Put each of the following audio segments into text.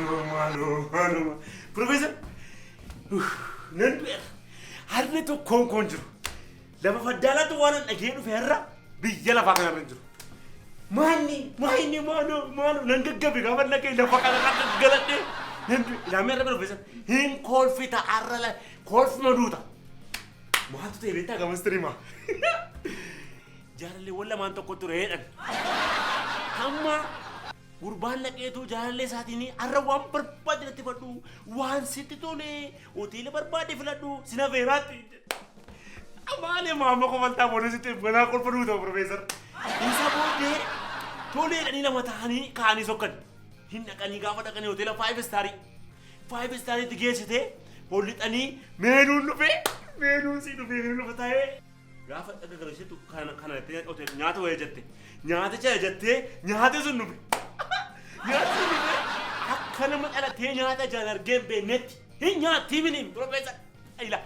Maaloo maaloo maaloo. Profeesar, nan du'eera. Harri tokkoon koon jiru. Lafa faddaalaatti waan an dhagee dhufe har'a biyya lafaa kanarra hin jiru. Maanni maanni maaloo maaloo nan gaggabe gaafa dhagee lafa kanarra gaggaladhee nan du'e. Ilaamee har'a profeesar hin kolfita har'a kolfuma duuta. Maaltu ta'e beektaa gamas tirimaa? Jaalalleewwan lamaan tokko ture jedhan. Amma gurbaan dhaqeetu jaalallee isaatiin har'a waan barbaade natti fadhu, waan sitti tole hoteela barbaade filadhu sin afeeraatti. Maali maama kofaltaa booda sitti ganaa kolfa duuta profeesar. Isa booddee tolee jedhanii lama ta'anii ka'anii sokkan. Hin dhaqanii gaafa dhaqanii hoteela five starii. Five stariitti geessitee hollixanii meenuun dhufee meenuun sii dhufee meenuun dhufe ta'ee. Gaafa dhaga galchitu kana kana jettee hoteela nyaata wayii jette. Nyaaticha jettee nyaati sun dhufe. Nyaati sun dhufe akka nama dhalatee nyaata ijaan argee hin beeknetti hin nyaattii miniin profeesar. Ila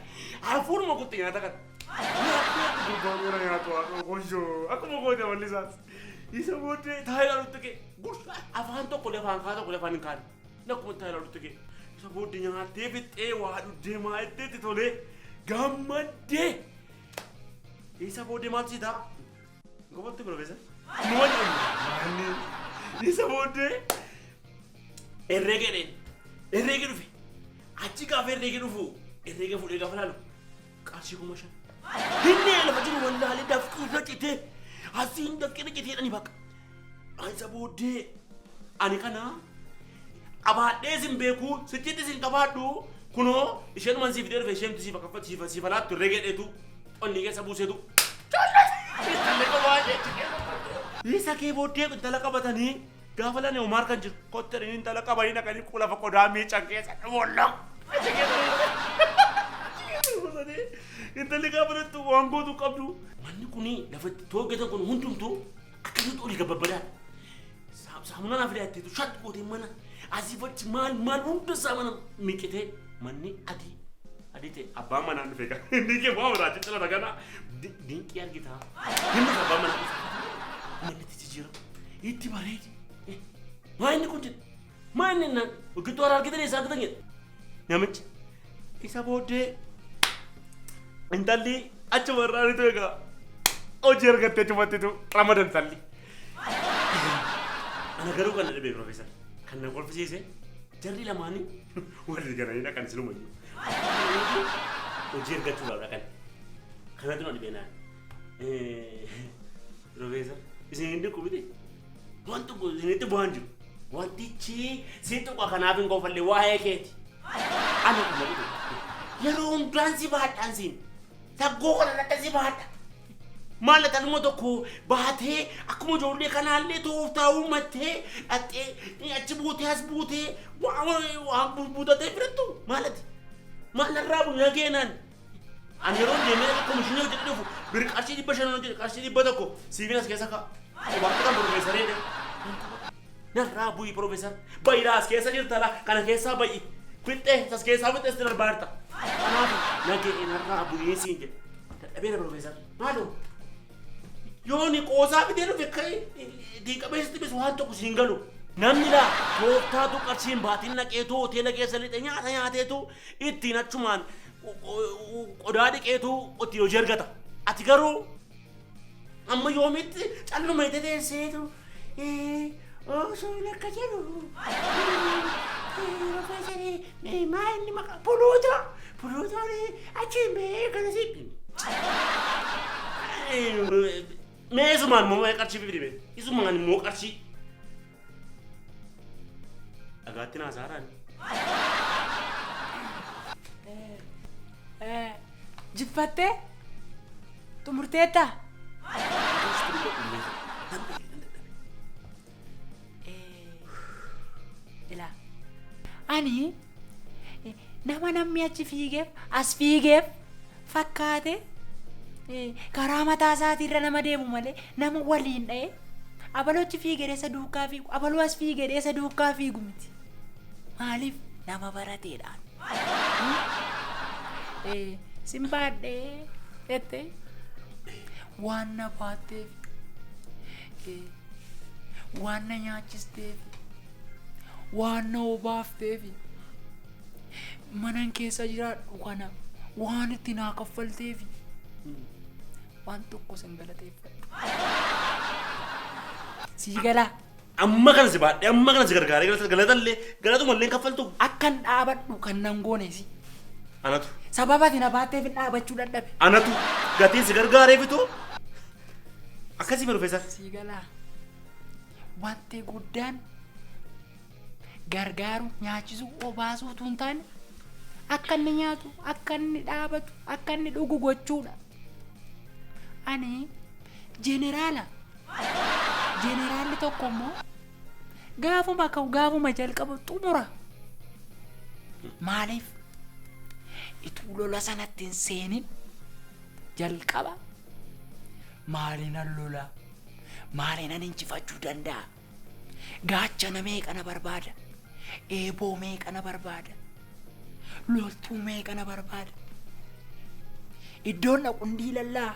hafuuruma kutte nyaata kana. Nyaatti gurbaan warra nyaatu haadhoo goshoo akkuma goote walli isaas. Isa booddee taa'ee ilaalutti ka'e. Gurbaa afaan tokko illee afaan kaa tokko illee afaan hin kaane. Akkuma taa'ee ilaalutti ka'e. Isa booddee nyaattee fixxee waa dhuddee maa itti tolee gammaddee. Isa booddee maaltu si ta'a? Gobolti profeesar. Nu wajjin. Isa booddee herreega jedheen. Herreegi dhufe. Achi gaafa herreegi dhufu herreega fuudhee gaafa laalu qarshii 5,000. Inni lafa jiru wallaalee dafqii irra citee asiin dafqii irra citee dhani bakka. Isa booddee ani kana qabaadhee sin beeku sichitti sin qabaadhu kunoo isheenuman siif fidee dhufe isheentu siif akka siif siif laattu herreega jedheetu onni keessa buuseetu. Intalli kophaa ishee achi keessa. Isa kee booddee intala qabatanii gaafa lani Omaar kan jiru kottanii intala qabanii dhaqanii lafa qodaa miican keessa bolloo. Achi keessa buusanii intalli gaafa dattu waan gootu qabdu. Manni kuni lafa itti hojjetan kun hundumtuu akkasitti olii gabbabadaadha. Saamunaa naaf fidaa ittiitu shat gootee mana asii fachi maal maal hunda isaa mana miiccitee manni adii adii ta'e abbaan manaan dhufe kan inni kee waan mataa cina kana dinqii argitaa. Inni dhufe abbaan manaa dhufe manni itti jijjiirama itti bareede. Maa inni kun jedhe maa inni naan hojjettuu haaraa argitan eessa argitan jedhe namichi. Isa booddee intalli achuma irraa ariitu egaa hojii argattee achumattitu ramadan intalli. Ana garuu kan na dhibee profeesar kan na kolfisiise jarri lamaanii walii galanii dhaqan silumayyuu. Hojii argachuudhaaf dhaqan. Kanatu na dhibee naan. Profeesar isin hin dhiqu miti. Waan tokko isinitti bu'aan jiru. Wantichi si tuqa kanaaf hin kofallee waa'ee keeti. Ani kana dhibe. Yeroo hundaan si baadhaan siin. Saggoo kana irratti si baadha. Maal taluma tokko baatee akkuma ijoollee kanaallee tooftaa uummattee dhattee achi buutee as buutee waan buutatee firattu maalati? Maal narraa bu'u nageenaan? Ani yeroo deemee akka komishinii hojjedhe dhufu bir qarshii 500 hojjedhe qarshii 100 siifin as keessa ka'a. Qobaatti kan profeesaree dha. Narraa bu'i profeesar. Bayiraa as keessa jirta laa kana keessaa bayi. Fixxee as keessaa fixxee sitti darbaa jirta. Kanaaf nagee narraa bu'ii siin jedhe. Dadhabeera profeesar. Maaloo? Yooni qoosaa fidee dhufe akka diiqabeessitti bis waan tokko siin galu. Namni laa tooftaatu qarshiin baatiin naqeetu hoteela keessa lixe nyaata nyaateetu ittiin achumaan qodaa dhiqeetu ittiin hojii argata. Ati garuu amma yoomitti calluma itti teesseetu osoo lakka jedhu profeesarii maa inni maqaa Puluutoo Puluutoon achiin ba'ee kanasi. Mee isumaan immoo qarshii fidi mee isumaan immoo qarshii dhagaatti naasaaraan. Jiffattee xumurteettaa? Ilaa ani nama namni achi fiigeef as fiigeef fakkaate karaa mataa isaatiirra nama deemu malee nama waliin dha'ee abaloo achi fiigee isa duukaa fiigu abaloo as fiigee isa duukaa fiigu miti. Maaliif nama barateedhaan. Sin baadhee jettee waan na baatteef waan na nyaachisteef Waan na obaafteefi manan keessa jiraadhu kana waan itti naa kaffalteefi waan tokko sin galateeffadhu. Sii galaa. Amma kana si baadhee amma kana si gargaaree galatallee galatumallee hin kaffaltu. Akkan dhaabadhu kan nan goone si. Anatu. Sababa ati na baatteef hin dhaabachuu dadhabe. Anatu gatiin si gargaareefitu akkasii Profeesar. Sii galaa. Wanti guddaan gargaaru nyaachisuu obaasuu utuu hin taane akka inni nyaatu akka inni dhaabatu akka inni dhugu gochuudha. Ani jeneraala. Jeneraalli tokko immoo gaafuma ka'u gaafuma jalqabu xumura. Maaliif? Ituu lola sanatti hin seenin jalqaba maaliinan lola? Maaliinan injifachuu danda'a? Gaachana meeqa na barbaada? Eeboo meeqa na barbaada? Loltuu meeqa na barbaada? Iddoon dhaqu hin diilallaa,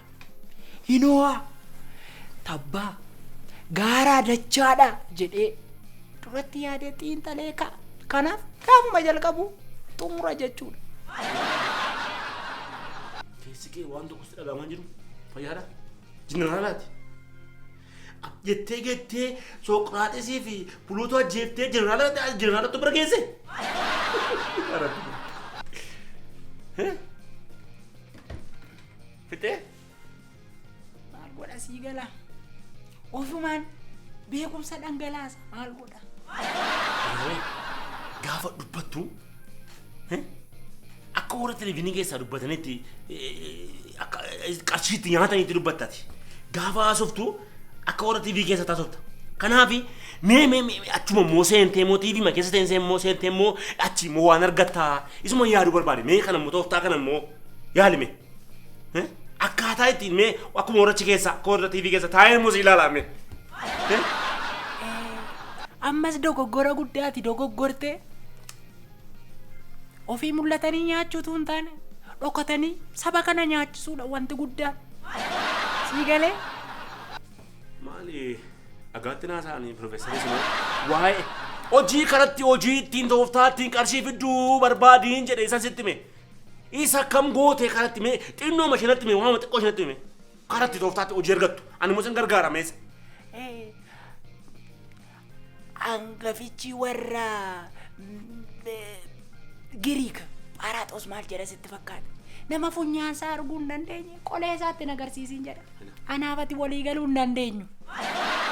hin ho'aa, tabbaa, gaaraa dachaadha jedhee duratti yaadee xiinxalee ka'a. Kanaaf gaafuma jalqabu xumura jechuudha. Keessi kee waan tokko sitti dhaga'amaa hin jiru. Fayyaadha. Jeneraalaati. Jettee gettee Sooqiraaxisii fi Puluutoo ajjeeftee jeneraala jeneraalatti bira geesse. Fixee? Maal godha sii gala? Ofumaan beekumsa dhangalaasa maal godha? Gaafa dubbattu akka warra televiziyoonii keessaa dubbatanitti akka qarshiitti nyaatanitti dubbattati. Gaafa haasoftu akka warra TV keessatti haasofta. Kanaaf mee mee mee achuma immoo seentee immoo TV ma keessa seentee immoo seentee immoo achi immoo waan argattaa isuma yaaduu barbaade mee kana immoo tooftaa kana immoo yaali mee. Akkaataa ittiin mee akkuma warra achi keessa akka warra TV keessa taa'ee immoo si ilaalaa mee. Ammas dogoggora guddaati dogoggortee ofii mul'atanii nyaachuutu hin taane dhokatanii saba kana nyaachisuudha wanti guddaan. Sii galee? Maali dhagaatti naasa'anii piroofeesaris immoo waa'ee hojii kanatti hojii ittiin tooftaa ittiin qarshii fidduu barbaadiin jedhe isa sitti hime. Isa kam gootee kanatti hime xinnoo mashinatti hime waama xiqqoo shinatti hime. Karatti tooftaatti hojii argattu ani immoo sin gargaara meesa. Hangafichi warra Giriik Pharaaxoos maal jedha sitti fakkaata? Nama funyaansaa arguu hin dandeenye qolee isaatti hin agarsiisin jedha. Anaaf ati walii galuu hin dandeenyu.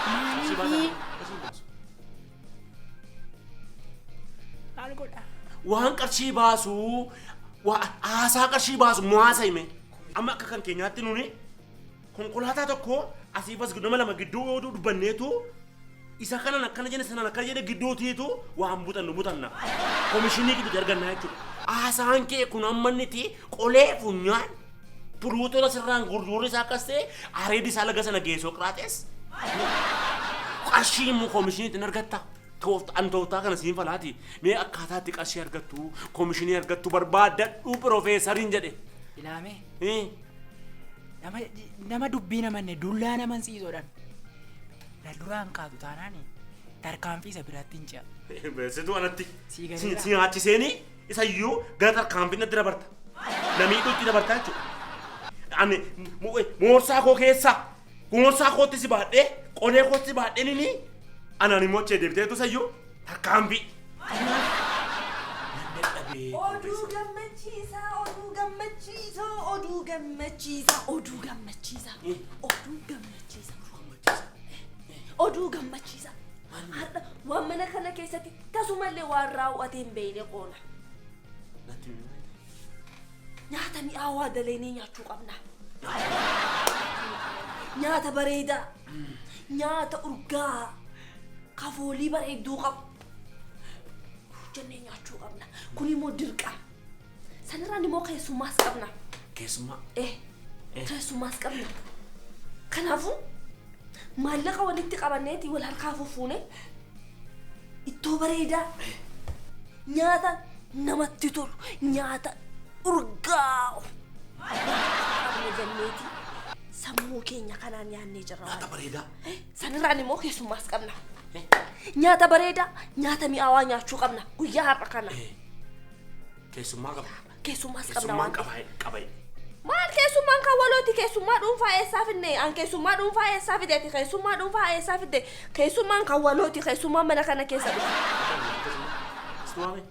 Maaliifi maal godha? Waan qarshii baasu haasaa qarshii baasu mo'aasa hime. Amma akka kan keenyaatti nuni konkolaataa tokko asiif as nama lama gidduu yoo dubbanneetu isa kanan akkana jenne sanan akkana jenne gidduutiitu waan butannu butanna. Komishinii gidduutti argannaa jechuudha. Haasaan kee kun amma inniti qolee funyaan Puluutoon asirraan gurgurri isaa akkas ta'e areedi isaa laga sana geessoo Soqiraaxes qarshii immoo komishinii ittiin argatta. An tooftaa kana siin falaati. Mee akkaataa itti qarshii argattu komishinii argattu barbaaddadhu piroofeesariin jedhe. Ilaamee nama nama dubbii namanne dullaa naman siisoodhaan. Na duraan kaatu taanaan tarkaanfii isa biraatti hin ce'a. Situ anatti. Sii galeera. Si nyaachiseeni isayyuu gara tarkaanfii natti dabarta. Na miidhuutti dabarta jechuudha. Ani moorsaa koo keessa moorsaa kootti si baadhee qolee kootti si baadhee nini anaan immoo achii deebiteetu isayyuu tarkaanfii. Kanaaf nan dadhabee. Oduu gammachiisaa, oduu gammachiisaa, oduu gammachiisaa, oduu gammachiisaa, oduu gammachiisaa, oduu gammachiisaa. Har'a waan mana kana keessatti tasumallee waan raawwatee hin beekne qoona. Natti himi. Nyaata mi'aawaa daleenee nyaachuu qabna. Nyaata bareedaa, nyaata urgaa, kafoolii bareedduu qabu. Jennee nyaachuu qabna. Kun immoo dirqama. Sanirraan immoo keessummaas qabna. Keessummaa. Eh, keessummaas qabna. Kanaafuu maallaqa walitti qabanneeti wal harkaa fuffuune ittoo bareedaa nyaata namatti tolu nyaata urgaa'u nyaachuu qabna jenneeti sammuu keenya kanaan yaannee jirra. Nyaata bareedaa. Sanirraan immoo keessummaas qabna. Nyaata bareedaa, nyaata mi'aawaa nyaachuu qabna guyyaa har'a kana. Keessummaa qaba. Keessummaas qabna Keessummaan waan ta'eef. qaba qaba. Maal keessummaan kan walooti keessummaa dhuunfaa eessaa fidne an keessummaa dhuunfaa eessaa fide ati keessummaa dhuunfaa eessaa fidde keessummaan kan walooti keessummaan mana kana keessa dhufe. Situ waame?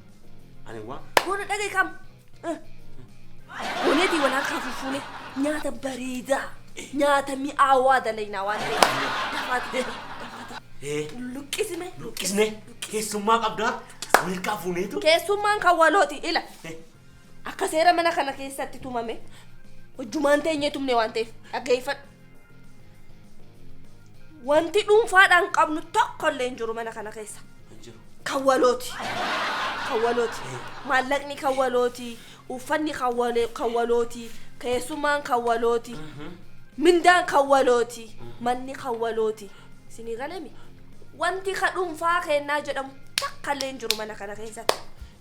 Ani waa. Goona dhagaye kam? Gooneetii wal harkaa fufuune nyaata bareedaa nyaata mi'aawaa dalaynaa waan ta'eef dafaati dafaati luqqisme. Luqqisne keessummaa qabdaa walkaa fuuneetu. Keessummaan kan walooti ila akka seera mana kana keessatti tumame hojjumaan teenyee tumne waan ta'eef dhaggeeffadhu. Wanti dhuunfaadhaan qabnu tokkollee hin jiru mana kana keessa. Hin jiru. Kan walooti. Kan walooti. Maallaqni kan walooti. Uffanni kan walooti. Keessummaan kan walooti. Mindaan kan walooti. Manni kan walooti. Isinii galemi. Wanti ka dhuunfaa kennaa jedhamu takkallee hin jiru mana kana keessatti.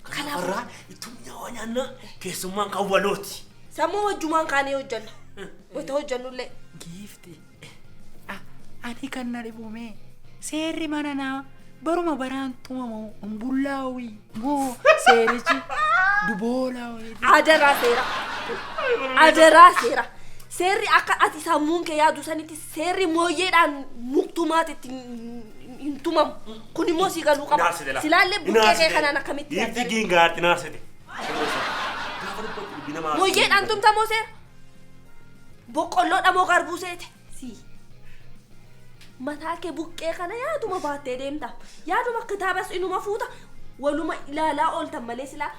Kanaafuu Kanaafuu ittuu nyaawaa nyaannaa keessummaan kan walooti. Sammuu hojjumaan kaanee hojjenna. Wanta hojjennullee. Giifti. Ani kan na dhibume seerri mana naa baruma baraan tumamu hin bullaa'u moo seerichi duboolaa'u. Adaraa seera. Adaraa seera. Seerri akka ati sammuun kee yaadu sanitti seerri mooyyeedhaan muktumaatti hin tumamu. Kun immoo si galuu qaba. Silaallee buqqee kee kanaan akkamitti Giifti yaadda? giingaatti naarsite. Gaafa dubbatu dubbii nama aarsa. Mooyyeedhaan tumtamoo seera? Boqqolloodha moo garbuu seete? Si. Mataa kee buqqee kana yaaduma baattee deemta. Yaaduma kitaabas inuma fuuta. Waluma ilaalaa ooltan malee silaa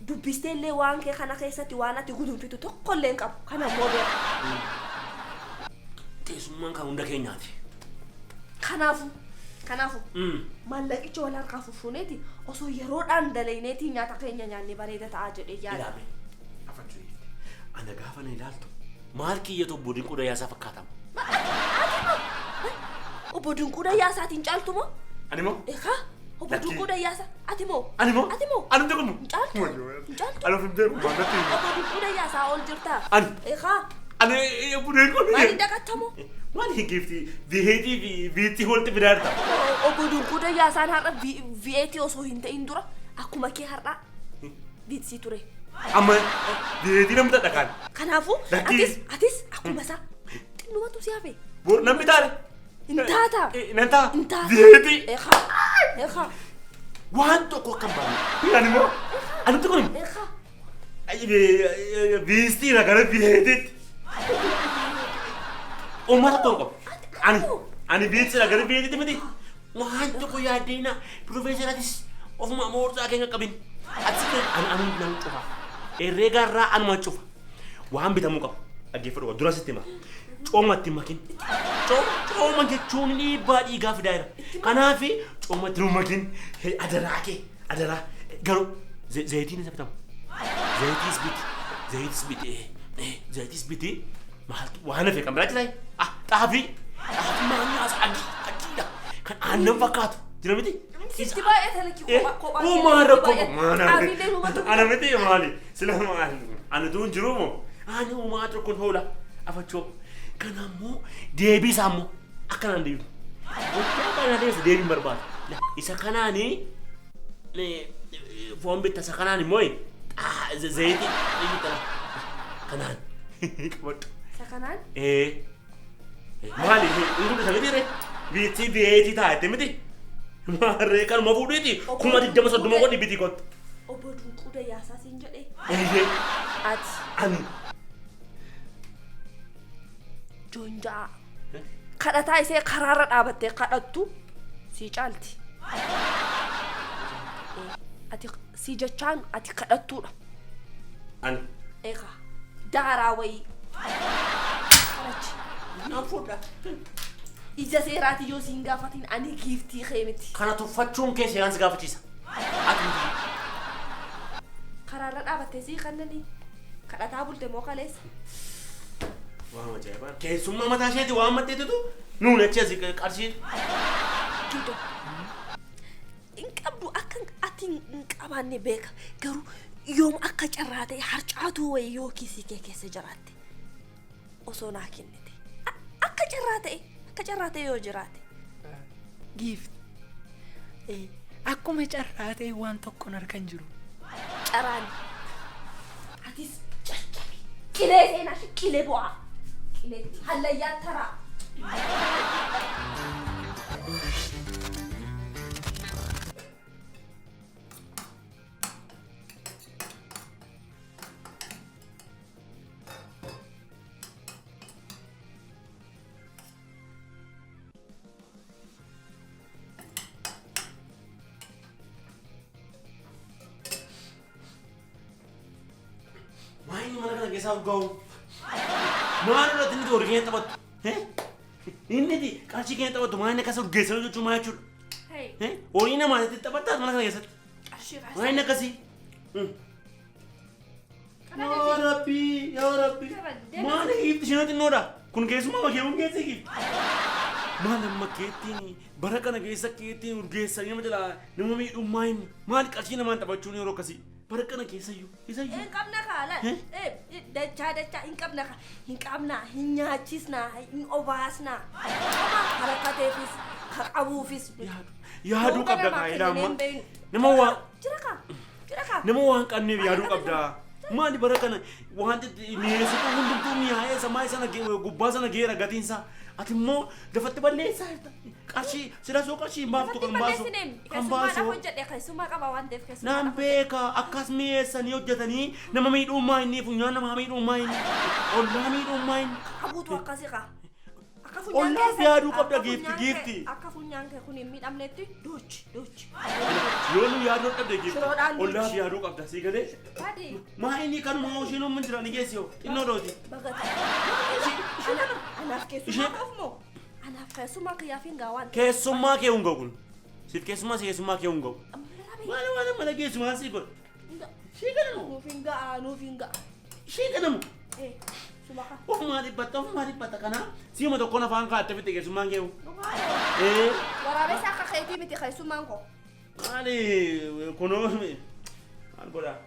dubbistee illee waan kee kana keessatti waan ati gudunfitu tokkollee hin qabu. Kana immoo beeka. Keessummaan kan hunda keenyaati. Kanaafuu kanaafuu maallaqicha wal harkaa fufuuneeti osoo yeroodhaan dalayneetii nyaata keenya nyaannee bareeda ta'aa jedhee yaada. Ilaame. Afachuu dhiifte. Ana gaafa na ilaaltu maal kiyya tokko dinquu dayyaasaa fakkaatama. Obbo Dinquu Dayyaasaatiin caaltu moo? Ani moo? Eegaa obbo Lakkii. Dinquu Dayyaasaa ati moo? Ani moo? Ati moo? Ani tokko moo? Hin caaltu? Hin caaltu? Ani of hin beeku maallatti. Obbo Dinquu Dayyaasaa ol jirtaa? Ani. Eegaa Ani obbo Dinquu. maaliin dagattamoo? Maal giifti viheetii fi viitti walitti fidaa jirta. Obbo Dinquu Dayyaasaan har'a V8 osoo hin ta'in dura akkuma kee har'a viitsii ture. Amma viheetii namni dhadhakaan. Kanaafuu Lakkii. atis atis akkuma isaa xinnumatu si hafe. Bor namni taane. Hin taata. Nan ta'a. Hin taata. Viheetii. Eegaa eegaa Waan tokko akka hin baane. Ani moo? Ani tokko hin. eegaa. Viistiidha gara viheetiitti. Uummata tokko hin qabu. Ani ani viistiidha gara viheetiitti miti. Waan tokko yaaddeena piroofeesaratis ofuma moorsaa keenya qabin. Ati ani ani nan cufa. Herreega irraa anuma cufa. Waan bitamuu qabu. Dhaggeeffadhu dura sitti hima. Cooma itti makin. Cooma jechuun dhiibbaa dhiigaa fidaa jira. Kanaaf cooma itti makin adaraa kee adaraa garuu zayitiin isa bitamu. Zayitiis biti zayitis biti zayitis biti maaltu waan hafe kan biraa jira. Ah xaafii xaafii maal nyaasa adii adiidha kan aannan fakkaatu jira miti. Sitti baay'ee talakki kophaa kophaa. Uumaa rakkoo Xaafiillee numatu ana miti maali sila maali ani tuun jiru moo ani uumaa tokkoon hoola afachoo kanammoo deebii isaa immoo akkanaan deebisu gochaa kana deebisu deebiin barbaadu isa kanaani foon bitta isa kanaan immoo zayitii bitta kanaan qabadhu Isa kanaan maali hin guddisa miti ree biitti biyeetii taa'ette miti maarree kanuma fuudheeti 20,030 godhi bitii kottu. Obbo Dinquu Dayyaasaa siin jedhee Eeyyee ati ani joonjaa kadhataa isee karaarra dhaabattee kadhattu sii caalti. Ati si jechaan ati kadhattuudha. Ani Eegaa daaraa wayii. Karachi naan fuudha. ija seeraati yoo siin gaafatin ani giiftii kee miti. Kana tuffachuun kee seeraan si gaafachiisa. Ati Karaarra dhaabattee sii kannanii kadhataa bulte moo kaleessa? waan ajaa'ibaa. Keessummaa mataa isheeti waan maddeetutu nuun achi asii qarshii. Gido. Hin qabdu akka ati hin qabaanne beeka garuu yoom akka carraa ta'e harcaatuu wayii yoo kiisii kee keessa jiraatte osoo naa kennite akka carraa ta'e akka carraa ta'e yoo jiraate. Giifti. Akkuma carraa ta'e waan tokkoon harka hin jiru. Caraan. Atis caccabi. Qilee seenaa shi qilee bu'aa. Qilee hallayyaa taraa. Maayini mana kana keessaa urgaa'u? Maal irratti inni horii keenya taphattu? Inni qarshii keenya taphattu maayini akkas urgeessanii jechuun maal jechuudha? Horii namaa itti taphattaa mana kana keessatti? Maayini akkasii? Yaa Rabbi, yaa Rabbi. Maali giifti isheen xinnoodha? Kun keessumaa makee kun keessi giifti. Maal amma keettiin bara kana keessa keettiin urgeessanii nama jalaa nama miidhummaa inni maali qarshii namaan taphachuun yeroo akkasii bara kana keessayyuu isayyuu. Hin qabna kaa laal. Dachaa dachaa hin qabna kaa. Hin qabna, hin nyaachisna, hin obaasna. Harakateefis, ka qabuufis. Yaaduu qabda kaa ilaama. Nama waan Jira kaa. Jira kaa. Nama waan qabneef yaaduu qabda. Maali bara kana wanti mi'eessituu hundumtuu mi'aa'ee samaa sana gubbaa sana geera gatiinsaa. Ati immoo lafatti balleessaa jirta. Qarshii sila soo qarshii hin baaftu kan baasu. Kan baasu. Hojjedhe keessummaa qaba waan ta'eef keessummaa. Naan beeka akkas mi'eessanii hojjetanii nama miidhummaa inni funyaan namaa miidhummaa inni ollaa miidhummaa inni. Qabuutu akkasii kaa. Akka funyaan Ollaaf yaaduu qabda giifti giifti. Akka funyaan kee kun hin miidhamnetti dochi dochi. Yoo nu yaaduu dhabde giifti Shiroodhaan ollaaf yaaduu qabda sii galee. Baadi. Maa inni kanuma isheen uumman jira ni geessi yoo xinnoo dhooti. Bagata. Anaaf keessummaa qabu moo? Anaaf keessummaa kiyyaaf hin gaa waan ta'eef. Keessummaa kee hin ga'u kun. Siif keessummaa si keessummaa kee hin ga'u. Maali waan mana keessumaa sii godha. Ishee ganamu. Nuuf hin ga'a, nuuf hin ga'a. Ishee ganamu. Suma kaa. Ofumaa dhibbatta ofumaa dhibbatta kana siima tokkoon afaan kaa'atte fitte keessummaan kee. Waraabessa akka keetii miti keessummaan koo. Maali kunoo maal godhaa?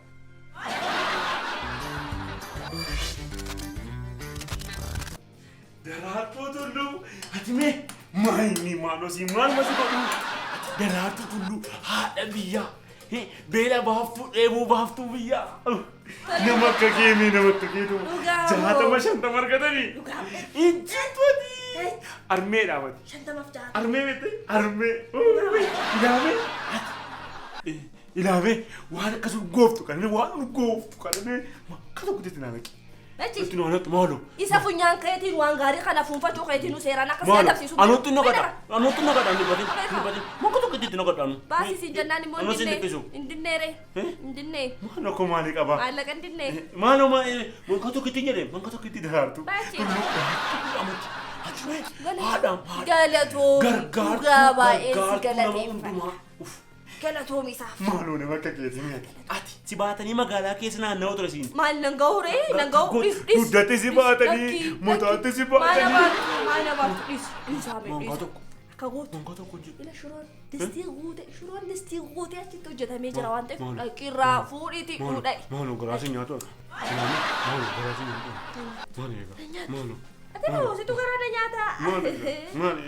Daraartuu Tulluu ati mee maayini maaloo si maal masi godhu ati Daraartuu Tulluu haadha biyyaa beela baaftuu dheebuu baaftuu biyyaa nama akka kee mee nama akka keetu 60 50 argatanii injiitu ati armee dhaabati 50f 60. Armee beekte armee ilaamee ati ilaamee waan akkas urgooftu kan waan urgooftu kan akka tokkotti naa naqi. Achi. Itti naa naqi maaloo. Isa funyaan keetiin waan gaarii kana fuunfachuu keetiin nu seeraan akka si Maalo, adabsiisu. anutti naqadha, anutti naqadha, hin dhibbatin, hin dhibbatin. Manka tokko itti naqadha anu. Baasii siin jennaan immoo Anu hin sin dinnee. dhiphisu. Hin dinneere. Hin dinnee. Maal akkoo maalii qaba? Maallaqa hin dinnee. Maaloo manka tokko itti jedhe, manka tokko itti daraartu. Baasi. Tulluu, daraartuu amanti. Ati mee haadhaan haadha. Galatoomi. Gargaartuu, Dhugaa baay'ee si gargaartuu nama galateeffadha. hundumaa. Uff. Galatoomi isaaf. Maaloo nama akka keetii mi'aati. Ati si baatanii magaalaa keessa naanna'u ture siin. Maal nan ga'u ree? Nan ga'u dhis dhis. Dugdatti si baatanii, mataatti si baatanii. Maal abaartu? Maal abaartu? Dhis dhis haame Manka dhis. tokko. Akka gootu. Manka tokko jedhu. Ila shiroon distii guute shiroon distii guute achitti hojjetamee jira waan ta'eef Maal? dhaqirraa fuudhiiti Maaloo, fuudha'i. maaloo garaa si nyaatu. Maaloo garaa si nyaatu. Maal egaa? Maaloo. Ati moo situ garaa na nyaata. Maal maal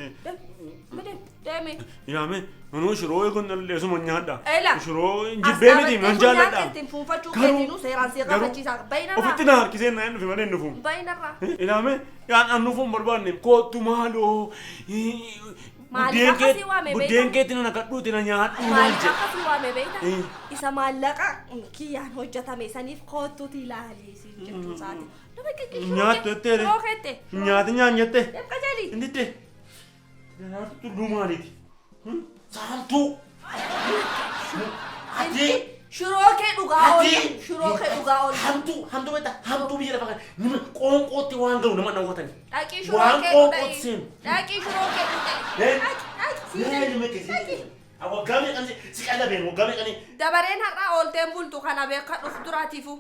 Deemi deemi. Ilaame anuu shiroo eeguun dhalleessuma nyaadha. Ela. Shiroo jibbee miti nan jaalladha. Ittiin fuunfachuu Garuu- keetiinuu seeraan si gaafachiisa. Bayinarraa. Ofitti na harkisee na hin dhufe malee hin dhufu. Bayinarraa. Ilaame yaan an dhufuun barbaanne kootu maaloo. Maaliif akkasii waame beektaa? Buddeen keetti na naqadhuuti na nyaadhu naan Maaliif jedhe. akkasii waame beektaa? Eh. Isa maallaqa kiyyaan hojjetame saniif kootuuti ilaalii siin jechuu isaati. Nama qiqqishuu. Nyaattu jetteere. Shiroo keette. Nyaati nyaan jette. Deem qajeeli. Inni itti. Daraartuu Tulluu maaliiti? Saamtuu. Ati. Shiroo kee dhugaa Ati. oolla. Shiroo kee dhugaa oolla. Hamtuu hamtuu beektaa hamtuu biyya lafa kana nama qoonqootti waan gahu nama dhawwatani. Dhaqii shiroo Waan kee qoonqootti dhudha'i. seenu. Dhaqii shiroo kee dhudha'i. Eh? Dhaqi dhaqi sii Nee, jedhi. nama keessi. Dhaqi. Waggaa meeqan si qallabeen waggaa meeqan Dabareen har'aa oolteen bultu kana beeka dhuf duraatiifu.